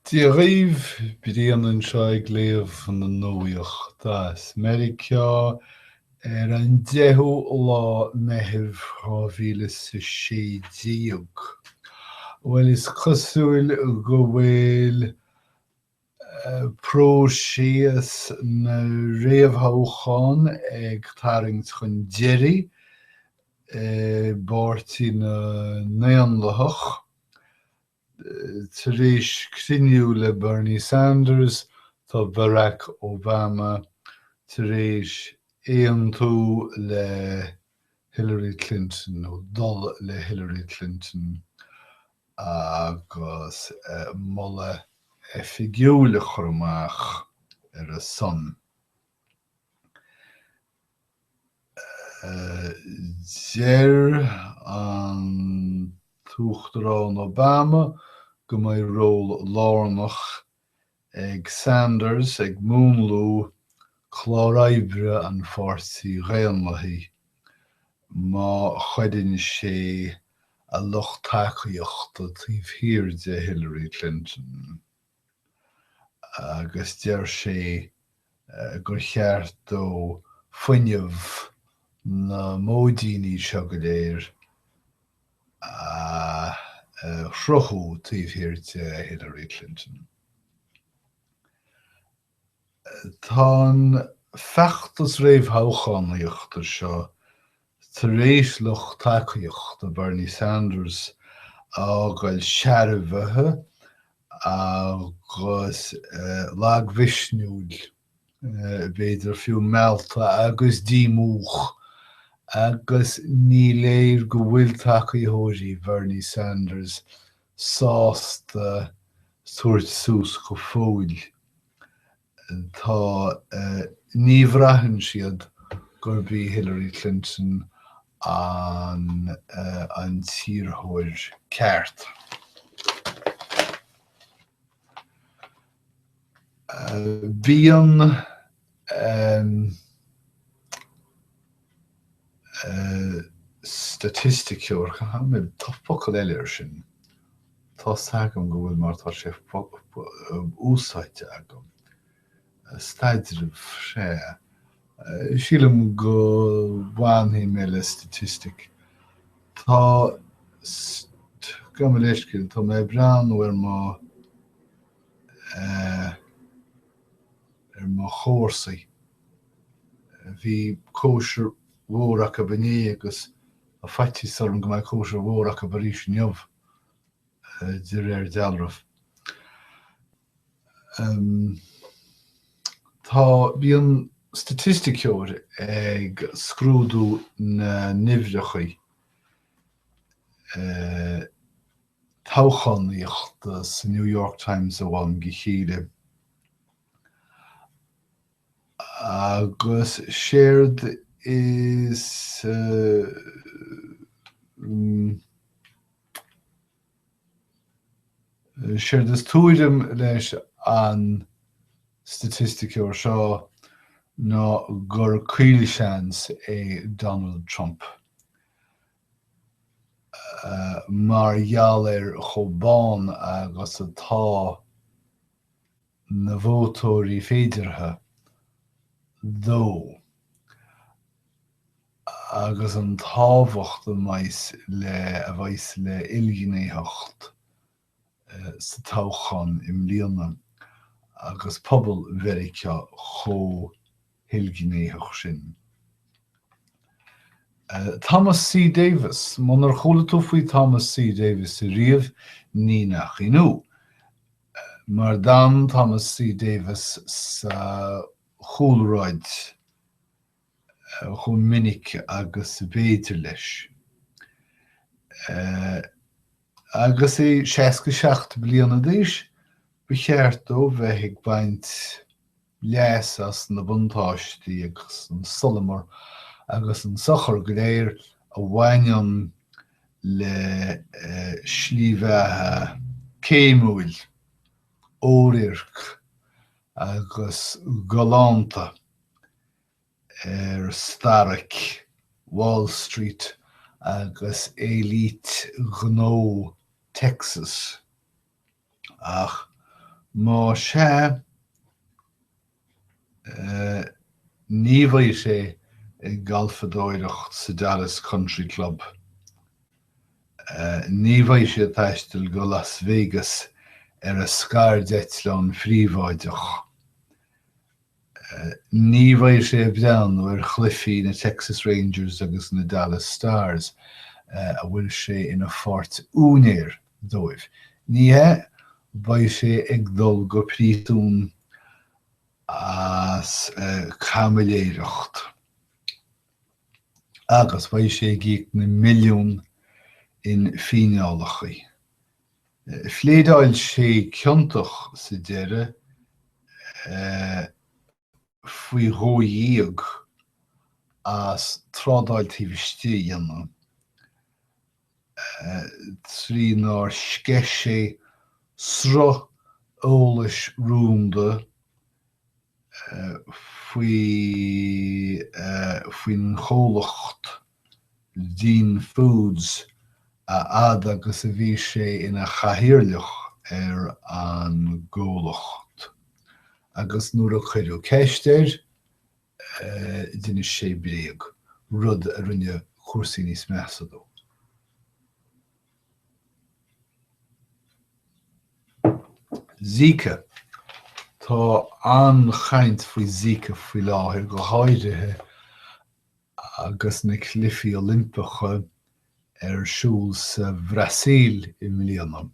Dia dhaoibh, Brian anseo ag léamh na nuaíochta as Meiriceá ar an 10ú lá Meitheamh 2016. Bhuel, is cosúil go bhfuil próiseas na réamhthoghchán ag tarraingt chun deiridh i bPáirtí na nDaonlathach. Tar éis cruinniú le Bernie Sanders, tá Barack Obama tar éis aontú le Hillary Clinton, nó dul le Hillary Clinton agus moladh oifigiúil a chur amach ar a son. Deir an tUachtarán Obama go mbeidh ról lárnach ag Sanders ag múnlú clár oibre an Pháirtí Dhaonlathaigh má chuireann sé a lucht tacaíochta taobh thiar de Hillary Clinton. Agus deir sé gur cheart dó fuinneamh na móidíní seo go léir a shruthú taobh thiar de Hillary Clinton. Tá an feachtas réamhthoghchánaíochta seo tar éis lucht tacaíochta Bernie Sanders a fhágáil searbhaithe agus lagmhisniúil, b'fhéidir fiú meallta agus díomúch, agus ní léir go bhfuil tacaitheoirí Bernie Sanders sásta tabhairt suas go fóill. Tá, ní bhraitheann siad gurb í Hillary Clinton an an t-iarrthóir ceart. Bíonn staitisticeoir, tá focal eile air sin, tá's agam go bhfuil mar tá sé úsáidte agam, staidreamh, sea, sílim go bhfanfaidh mé le staitistic. Tá, gabh mo leithscéal, tá mé ag breathnú ar mo, ar mo chomharsaí. Bhí cóisir mhór acu inné agus tá faitíos orm go mbeidh cóisir mhór acu arís inniu, de réir dealraimh. Tá, bíonn staitisticeoir ag scrúdú na n-uimhreacha toghchánaíochta sa New York Times ó am go chéile. Agus séard is séard is tuairim leis an staitisticeoir seo ná gur caolseans é Donald Trump mar gheall ar chomh bán agus atá na vótóirí féideartha dó agus an tábhacht a mbeidh le a bheas le ilghnéitheacht sa toghchán i mbliana agus pobal Mheiriceá chomh hilghnéitheach sin. Thomas C. Davis, Munar chuala tú faoi Thomas C. Davis ariamh, ní nach ionadh. Mar d'fhan Thomas C. Davis sa chúlráid chomh minic agus ab fhéidir leis. Agus é 67 bliana d'aois, ba cheart dó bheith ag baint leas as na buntáistí agus an solamar agus an sochar go léir a bhaineann le slí bheatha céimiúil, oirirc agus galánta ar starraic Wall Street agus éilít gnó Texas. Ach. Má sea, ní bheidh sé ag galfadóireacht sa Dallas Country Club. Ní bheidh sé ag taisteal go Las Vegas ar a scairdeitleán phríobháideach. Ní bheidh sé ag breathnú ar chluichí na Texas Rangers agus na Dallas Stars, a bhfuil sé ina pháirt-úinéir dóibh. Ní hea, beidh sé ag dul go príosún as caimiléireacht agus beidh sé ag íoc na milliún in fíneálacha. Phléadáil sé ciontach sa deireadh faoi 12 as trádáil taobh istigh a dhéanamh trínár sceith sé sruth eolais rúnda faoi faoin chomhlacht Dean Foods a fhad agus a bhí sé ina chathaoirleach ar an gcomhlacht, agus nuair a cuireadh ceist air, d'inis sé bréag, rud a rinne cúrsaí níos measa dó. Zika. Tá an-chaint faoi Zika faoi láthair, go háirithe agus na Cluichí Oilimpeacha ar siúl sa Bhrasaíl i mbliana.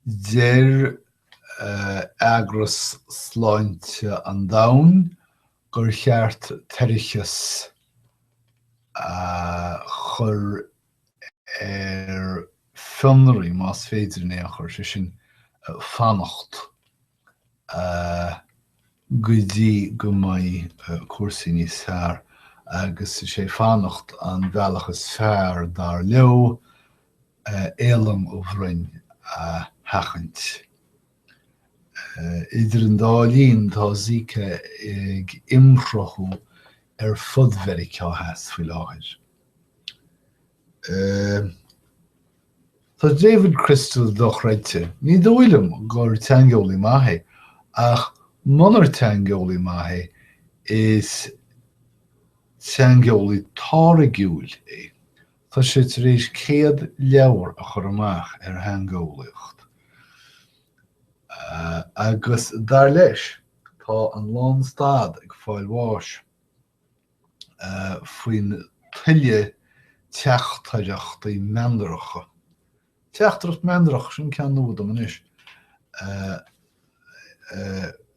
Deir Eagras Sláinte an Domhain gur cheart toircheas a chur ar fionraí, más féidir in aon chor, sé sin, fanacht go dtí go mbeidh cúrsaí níos fearr, agus is é fanacht an bealach is fearr, dar leo, éalang ó bhroinn a sheachaint. Idir an dá linn, tá Zika ag imshruthú ar fud Mheiriceá Theas faoi láthair. Tá David Crystal dochreidte. Ní dóigh liom gur teangeolaí maith é, ach munar teangeolaí maith é, is teangeolaí táirgiúil é. Tá sé tar éis 100 leabhar a chur amach ar theangeolaíocht. Agus dar leis, tá an lánstad ag fáil bháis. faoin tuile teachtaireachtaí meandracha. Teachtaireacht meandrach, sin ceann nua dom anois,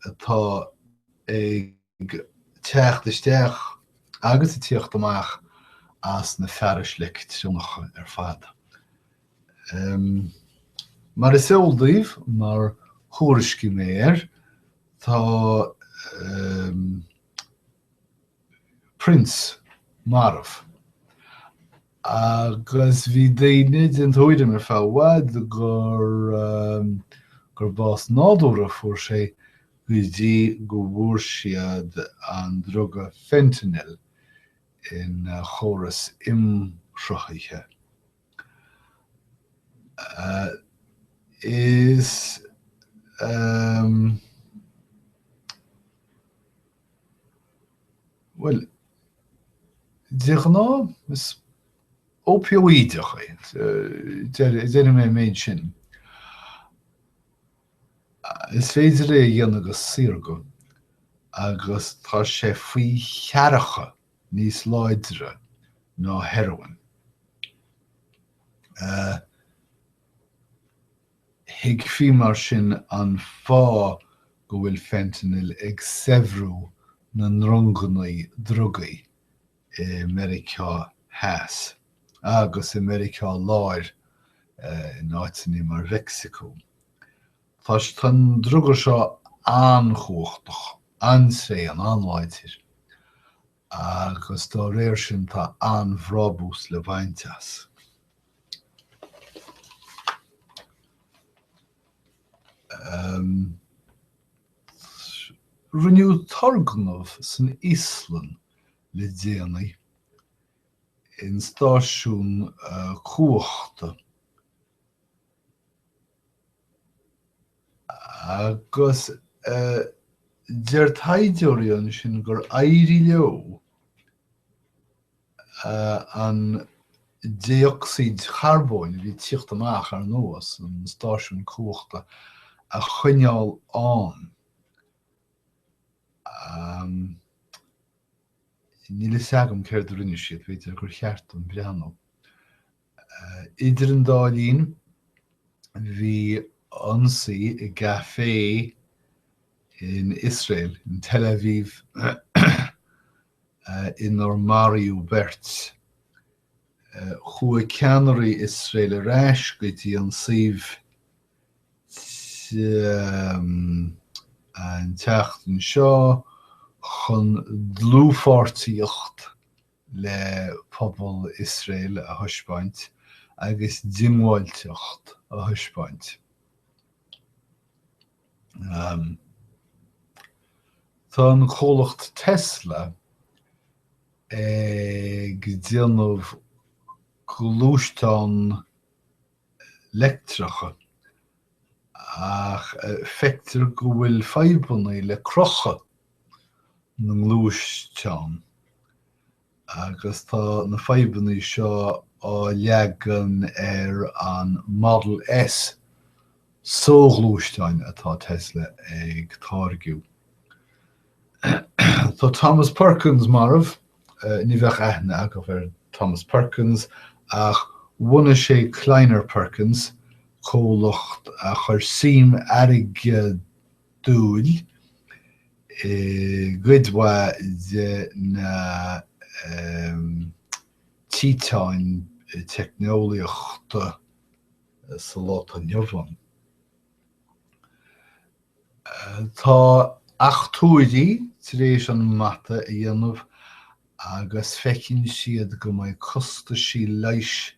atá ag teacht isteach agus ag tíocht amach as na fearais leictreonacha ar fad. Mar is eol daoibh, mar thuairiscigh mé air, tá Prince marbh. Agus bhí daoine den tuairim ar feadh i bhfad gur gur bás nádúrtha a fuair sé go dtí go bhfuair siad an druga fentanyl ina chóras imshruthaithe. Is bhuel, de ghnáth, is óipióideach é, déarfaidh mé an méid sin. Is féidir é a dhéanamh go saorga agus tá sé faoi cheathracha níos láidre ná heroin. Thuigfí mar sin an fáth go bhfuil fentanyl ag saibhriú na ndronganna drugaí i Meiriceá Theas agus i Meiriceá Láir in áiteanna mar Mheicsiceo. Tá an druga seo an-chumhachtach, an-tréan, an-láidir agus dá réir sin tá an-bhrábús le baint as. Rinneadh turgnamh san Íoslainn le déanaí in stáisiún cumhachta. Agus deir taighdeoirí ansin gur éirigh leo an dé-ocsaíd charbóin a bhí ag tíocht amach, ar ndóigh, as an stáisiún cumhachta a choinneáil ann. Níl a fhios agam céard a rinne siad, b'fhéidir gur cheart dom breathnú. Idir an dá linn, bhí ionsaí i gcaifé in Iosrael, in Tel Aviv, inar maraíodh beirt. Chuaigh ceannairí Iosrael ar ais go dtí an suíomh an tseachtain seo chun dlúthpháirtíocht le pobal Iosrael a thaispeáint agus diongbháilteacht a thaispeáint. Tá an comhlacht Tesla ag déanamh gluaisteán leictreacha ach feictear go bhfuil fadhbanna le crochadh na ngluaisteán agus tá na fadhbanna seo á leagan ar an Model S soghluaisteáin atá Tesla ag táirgiú. Tá Thomas Perkins marbh. Ní bheadh aithne agaibh ar Thomas Perkins ach bhunaigh sé Kleiner Perkins, comhlacht a chuir suim airgeadúil i gcuid mhaith de na tíotáin teicneolaíochta sa lá atá inniu ann. Tá achtúirí tar éis an mata a dhéanamh agus feiceann siad go mbeidh costaisí leighis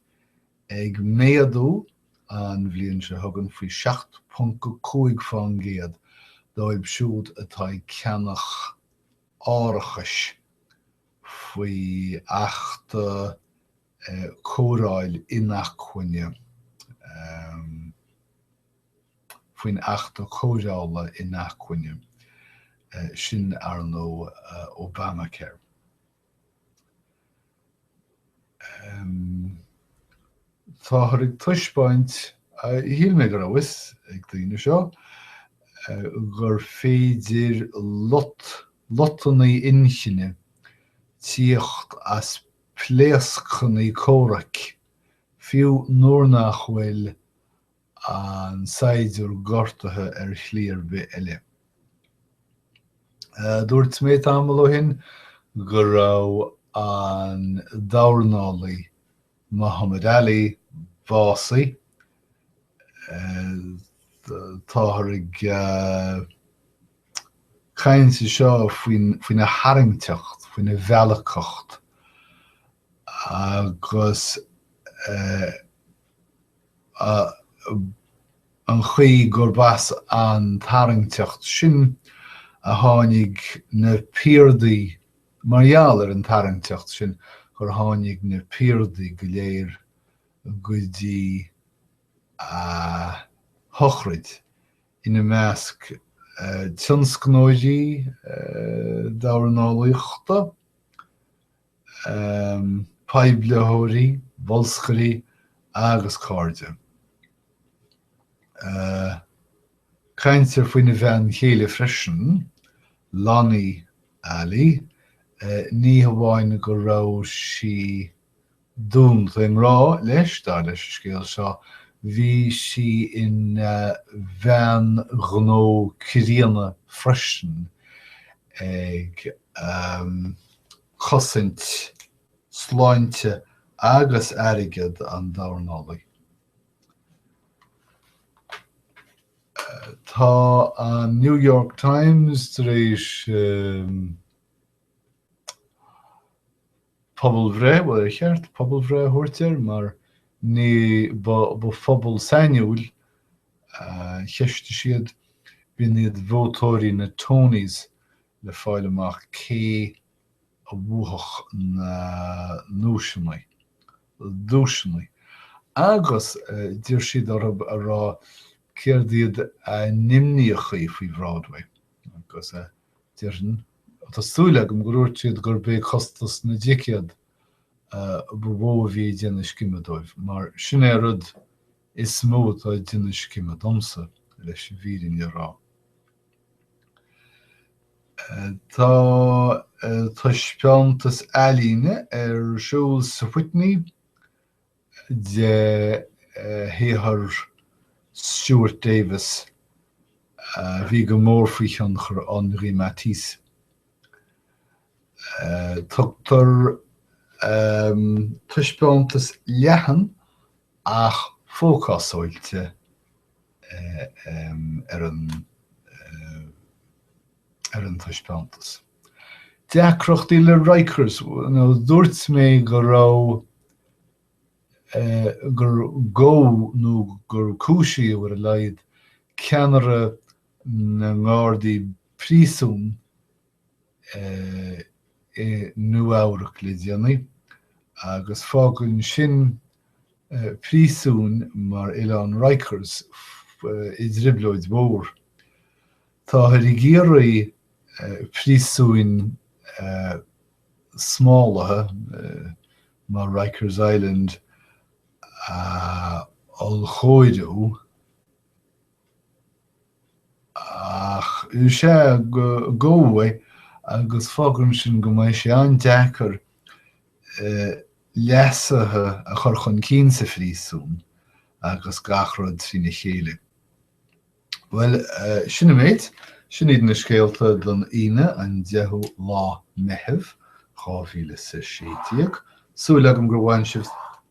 ag méadú an bhliain seo chugainn faoi 7.5% dóibh siúd atá ag ceannach árachais faoi Acht Cóireáil Inacmhainne. faoin Acht Cóireála Inacmhainne, sin ar ndóigh Obamacare. Táthar ag taispeáint, shíl mé go raibh fhios ag daoine seo, gur féidir lot, lotanna inchinne tíocht as pléascanna comhraic, fiú nuair nach bhfuil an saighdiúir gortaithe ar shlí ar bith eile. Dúirt mé tamall ó shin go raibh an dornálaí Muhammad Ali básaithe. Táthar ag caint anseo faoina tharraingteacht, faoina mheallacacht agus an chaoi gurb as an tarraingteacht sin a tháinig na piardaí, mar gheall ar an tarraingteacht sin, gur tháinig na piardaí go léir go dtí a shochraid, ina measc tionscnóirí dornálaíochta. poiblitheoirí, bolscairí agus cairde. Caintear faoina bhean chéile freisin, Lonnie Ali, ní hamháin go raibh sí dúnta i ngrá leis, dar leis an scéal seo, bhí sí ina bhean ghnó críonna freisin ag cosaint sláinte agus airgead an dornálaí. Tá an New York Times tar éis pobalbhreith, bhuel ar cheart pobalbhreith a thabhairt air mar ní ba phobal sainiúil a cheistigh siad, b'in iad vótóirí na Tonys le fáil amach cé a bhuafadh na nduaiseanna, duaiseanna. Agus d'iarr siad orthu a rá. céard iad a n-imníochaí faoi Bhroadway agus déarfainn, tá súil agam gur dhúirt siad gurb é costas na dticéad ba mhó a bhí ag déanamh scime dóibh, mar sin é an rud is mó atá ag déanamh scime domsa, leis an bhfírinne a rá. Tá taispeántas ealaíne ar siúl sa Whitney de shaothar Stuart Davis a bhí go mór faoi thionchar Henri Matisse. Tugtar taispeántas leathan ach fócasáilte ar an ar an taispeántas. Deacrachtaí le Rikers, nó dúirt mé go raibh gur gabhadh nó gur cúisíodh ar a laghad ceannaire na nGardaí Príosún i Nua-Eabhrac le déanaí agus fágann sin príosúin mar Oileán Rikers i dtrioblóid mhór. Táthar ag iarraidh príosúin smálaithe mar Rikers Island a ollchóiriú ach is ea, gabhadh é agus fágann sin go mbeidh sé an-deacair leasuithe a chur chun cinn sa phríosún agus gach rud trína chéile. Bhuel, sin an méid. Sin iad na scéalta don Aoine, an 10ú lá Meitheamh, 2016. Súil agam gur bhain sibh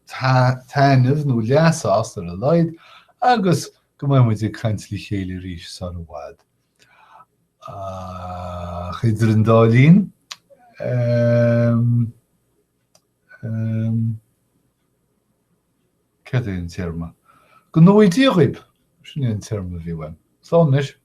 taitneamh nó leas as, ar a laghad, agus go mbeidh muid ag caint le chéile arís sar i bhfad. Ach idir an dá linn, ehm, ehm, céard é an téarma? Go ngnóthaí Dia dhaoibh! Sin é an téarma a bhí uaim. Slán anois.